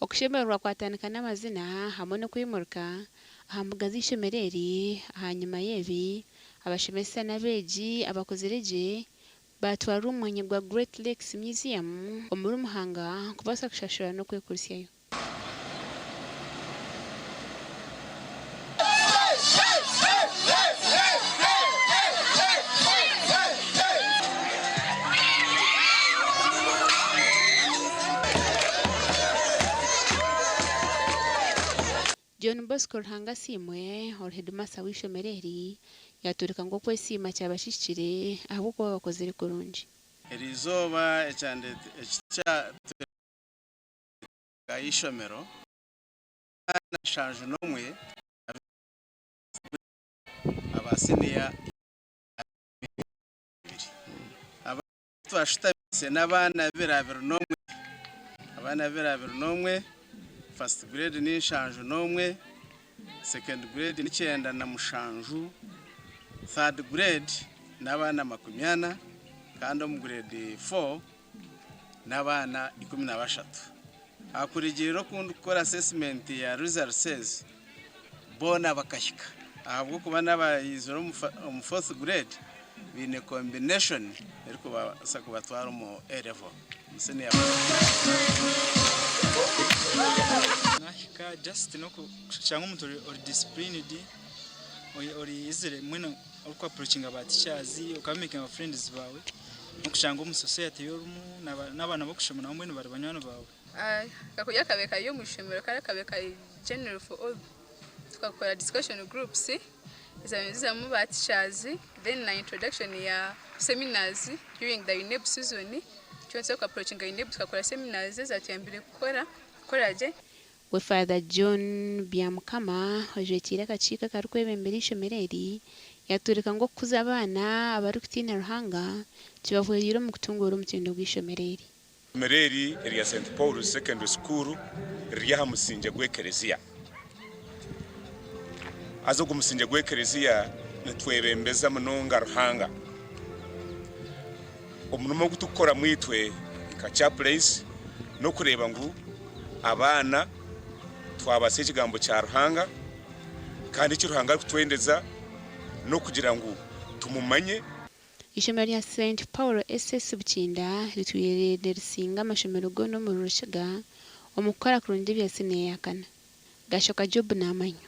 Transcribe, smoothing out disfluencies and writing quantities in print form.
Okushemererwa kwatandika n'amazina hamwe n'okwimurika aha mbuga z'eishomero eri. Ahanyima y'ebi, abashomesa n'abeegi abakozire gye baatwarwa omu mwanya gwa Great Lakes Museum omuri Muhanga kubaasa kushashura n'okwekurisyayo. John Bosco Ruhanga Asiimwe, ori hedimasta w'eishomero eri, yatworeka ngu okwesiima kyaba kihikire ahabw'okuba bakozire kurungi. Eri izooba ekya y'eishomero abaana 71 aba siniya 22. Abaana abu twashutamise n'abaana 21, abaana 21, first grade ni 71, second grade ni 97, third grade n'abaana 40 kandi omu grade four n'abaana 13. Aha kurugiirira oku ndikukora assessment ya results ezi, boona bakahika ahabw'okuba n'abaizire omu fourth grade baine combination erikubaasa kubatwara omu A level, omu senior four. Nahika just n'okushanga omuntu ori disciplined, ori easily mbwenu oriku approachinga ba teachers, okaba makinga friends baawe. N'okushanga omu society ei orimu n'abaana b'okushoma nabo mbwenu bari banywani baawe. Kakurya kabaire kari omu ishomero kari akabaire kari general for all tukakora discussion groups ezabaire nizizamu ba teachers then na introduction ya seminars during the UNEB season twena turi approachinga UNEB tukakora seminars ezatuyambire kukora kukora gye. We Father John Byamukama ojwekiire akakiiko akarikwebembera eishomero eri yatworeka ngu okukuza abaana abarikutiina Ruhanga kibahwereire omu kutunguura omutindo gw'eishomero eri. Eishomero eri erya St Paul's Secondary School riri aha musingye gw'ekereziya. Haza ogu musingye gw'ekereziya nitwebembeza munonga Ruhanga. Omurimo ogu turikukoramu itwe nka chaplains n'okureeba ngu abaana twabatsya ekigambo kya Ruhanga kandi eki Ruhanga arikutwendeza n'okugira ngu tumumanye. Eishomero rya St Paul SS Bukinda ritwire nirisinga amashomero goona omuri Rukiga omu kukora kurungi ebya siniya ya kana. Gashoka Job namanywa.